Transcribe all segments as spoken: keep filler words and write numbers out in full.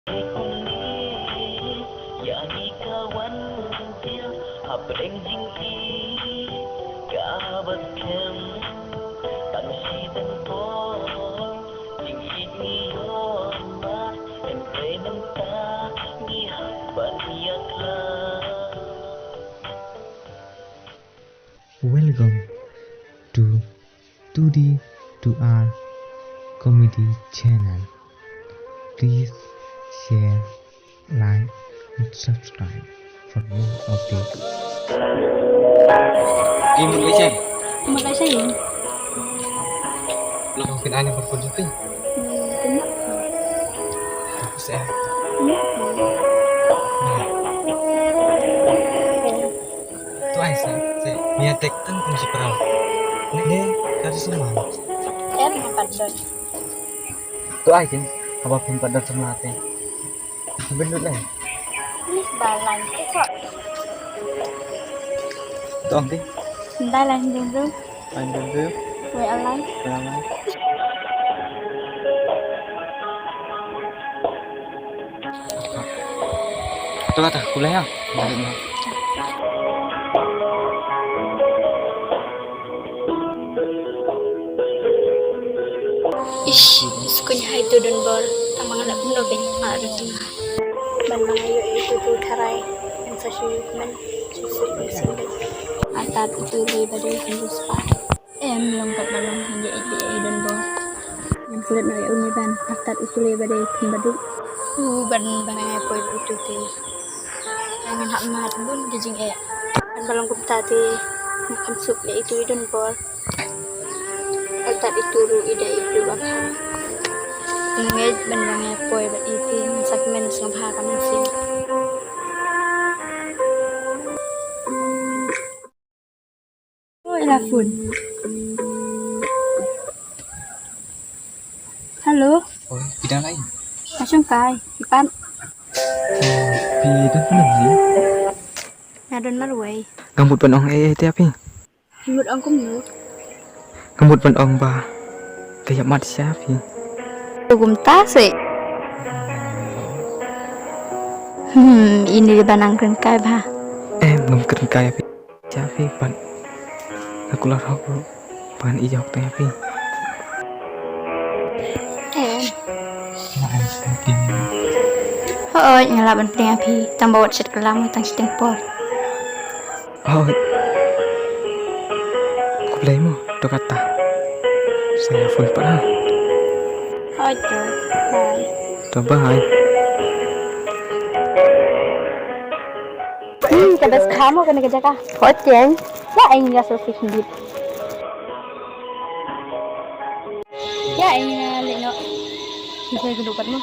Welcome to two D two R Comedy Channel. Please share, like, and subscribe for more updates. Ih, mut lai shai? Mut lai shai? Lo kong kin ani berpun juti. Hmm, kena. Aku seh. Kena. To ai sa, sa, nia tek tang kum si pral. Ni dei, ka tu semua. Em, empat don. To ai kin, apa pun empat don semua te. Bendut lai. Ni balang te kok. To ang te. Balang dulu. Balang dulu. Wei alai. Balang lai. To kata, kulai ah. Balik ni. Ish, sukun hai tu don bor, tang ba nga la kumno ben nga la don tengah. Ban ba nga ïoh ïa itu tu tharai, ngan sa shu ïoh kmen, shu shu ïoh sendek. Atat itu lei ba dei kan spah. Em, long kat ba long hynrei ïa i don bor. Ngan klet noh ïa une ban, atat u kule ba dei phin ba duk. U ban ba ngan ïa poi ba utu te. Ngan hap mad bun ki jingeh. Ban ba long kumta te ngan kham suk ïa itu i don bor. Atat itu ruh i dei itu ba kham. Ngan ngeit ban ba ngan ïa poi bad i te ngan sa kmen sngewbha ka mynsiem. Oh, ila phone. Hello. Oh, phi dang lai? Nga shong kai, phi pat? Oh, phi don pynlong hi? Nga don marwei. Nga mut ban ong ei ei te ïa phi. Phi mut ong kumno? Nga mut ban ong ba nga ïap mat sha phi. To kumta seh. Hmm, ini dei ba nang kren kai ba. Em, ngam kren kai ïa phi. Ïa phi pat. Nga kular hok ruh ban ïoh tang ïa phi. Em. Nga em sngewthuh. Hooid, nga lah ban pdiang ïa phi tang ba wat shet klam tang shiteng por. Hooid. Khublei mo, to kata. Sa ïa phone pat ha. Hooid, to. Bye. To bye. Hmm, ka best kha mo kane ka jaka. Hot chen. Ba ai nga selfie khyndiat. Ya, ai nga leh noh. Ngi sa ïakynduh pat mo.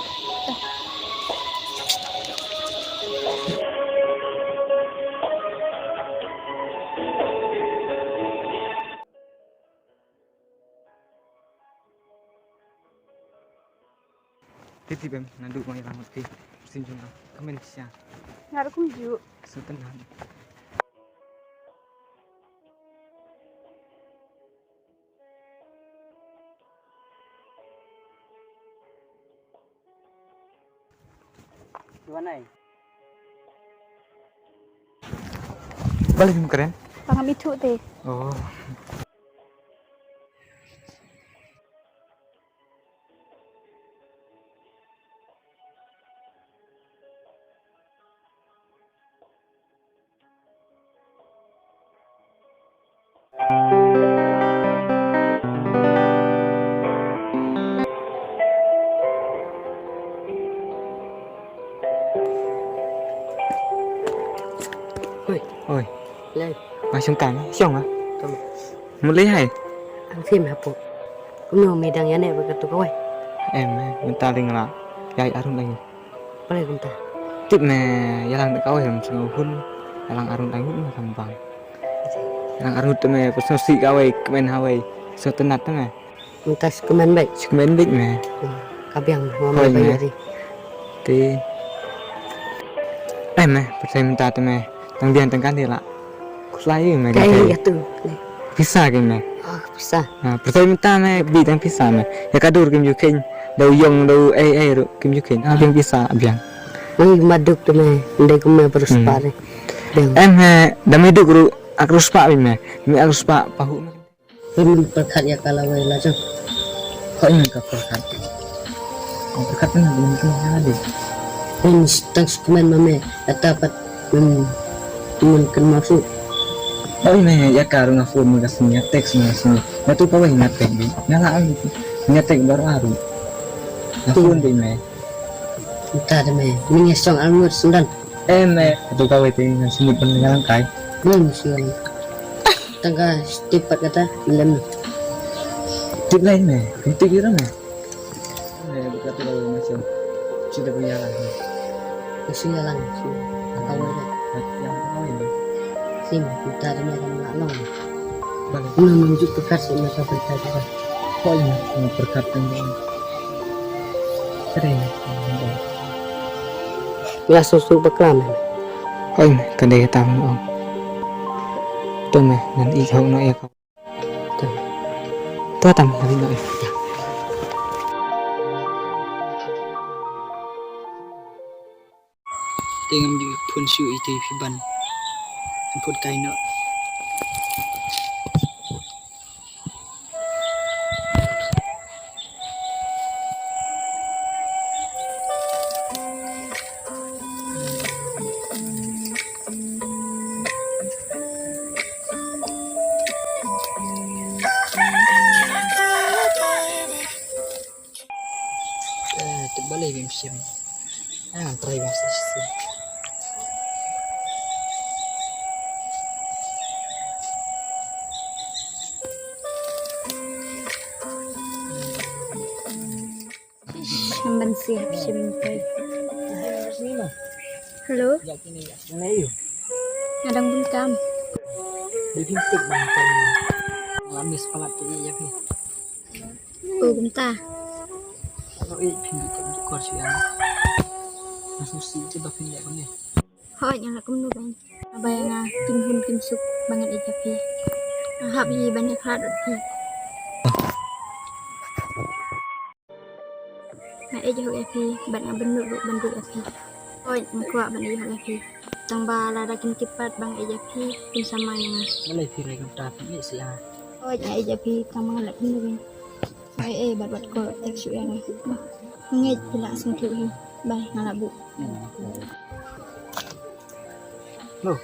Te tip em, naduh ba nga ïalang bad phi, shisien jong nga, kmen shisha. Nga ruh kumjuh. Sngewtynnat. Iwan ai. Balei phim kren? Ba ngam ithuh te. Oh. Hoi. Hoi. Lei. Nga shong kai, shong ah. Kam. Mut lei hai. Ang phim hapoh. Kumno me dang ïa ne ba katu kawei. Em, mynta lei nga la ïaid arngut laingut. Balei kumta? Tip me, ïalang da kawei ym sngewhun. Ïalang arngut laingut me kam bang. Ïalang arngut te me, pynshong sih kawei, kmen hawei. Sngewtynnat te me. Mynta shu kmen beit. Shu kmen beit me. Hmm, ka biang mo me ba ïoh ri. Te. Em me, pyrthei mynta te me. Tang biang tang kane la. Khuslai me. Kaei katu? Pisa ke me. Oh, pisa. Ha, pyrthei mynta me, bi tang pisa me. Ïa ka dur kim ju kheiñ. Da u ïong da u ei ei ruh kim ju kheiñ. Ah, biang pisa biang. Ui, ma duk te me, ndai kum me baru Hmm. spah re. Biang. Em he, da me duk ruh, ak ruh spah bad me. Me ak ruh spah pahuh me. Pynpyrkhat ïa ka lawei la jong. Hooid me ka pyrkhat. Ka pyrkhat pynpyrkhat pynpyrkhat. Pyn tang sukmen ma me, ata pat, hmm, mun kynmaw suk. Hooid me, ïa ka ruh nga phone ma ka sngi, nga text ma ka sngi. Nga tu kawei nga text bi. Nga la ai nga text baroh arngut. Nga phone bi me. Mynta te me, me ngi song arngut sendal. Em, eh, tu kawei te ngan sngewbha ban ngan kai. Bun sngewbha. Tang ka step pat kata lem. Tip lain me, tip ira me. Me buka tu kawei macam. Sida punya lah. Sida lang. Kawei. Yang kawei tu. Sim, kita ada macam nak long. Balik. Mana menuju ke kas ini ke berita kita. Kau ini, yang berkat ini. Kering. Nga la sngewsuk bakla me. Hooid me, ka dei kata me ong. To me, ngan ïeh hok noh ïa ka. To. To tam ngan ïeh noh ïa ka. Te ngam ju phone shuh ïa te phi ban. Phone kai noh. Eh, tu balei bim siam. Ah, try bim siam. Ish, namban siap sim kai. Hello. Nga dang bun kam. Nga miss palat tu ïa phi. Oh, kumta. Alo, eh, phi dukor shuwa. Nga sngewsih te ba phin leh kumne. Hooid, nga lah kumno ban. Haba nga kim hun kim suk ba ngan ïeit ïa phi. Nga hap hi ban ïakhlad bad phi. Nga ïeit hok ïa phi bad nga bynnud ruh ban ruh ïa phi. Hooid, nga kwah ban ïeit hok ïa phi. Tang ba lada kim tip pat ba nga ïeit ïa phi, kim samai ïa nga. Balei phi rai kumta, phi ïeit shisha? Hooid, nga ïeit ïa phi, tang ba nga lah kumno ban. Ai, eh, bad wat ko tek shuh ïa nga. Ngeit phi lah sngewthuh hi. Bye, nga lah buh. Hello.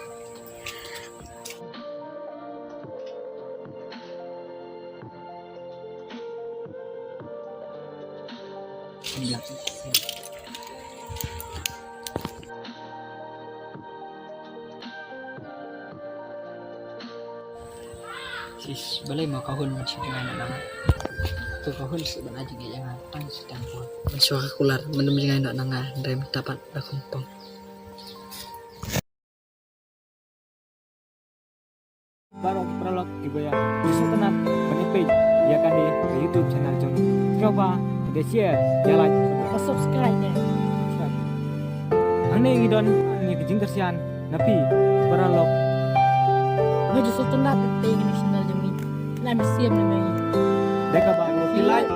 Sis, balei mo ka hun ban shu jngai noh na nga? To ka hun shu ban ai jngai ïa nga tang shi tang por. Ban shu ka kular, ban ym jngai noh na nga, hynrei mynta pat da khum pong. Baroh ki paralok kiba ïa sngewtynnat ban ïa peit ïa kane ka YouTube channel jong ngi. Sngewbha da share, da like, da subscribe ne. Hangne ngi don ïa ka jingkyrshan na phi paralok. Nga ju sngewtynnat ban peit ïa kane ka channel jong ngi. Lem siem ne me. Da kaba ngi like.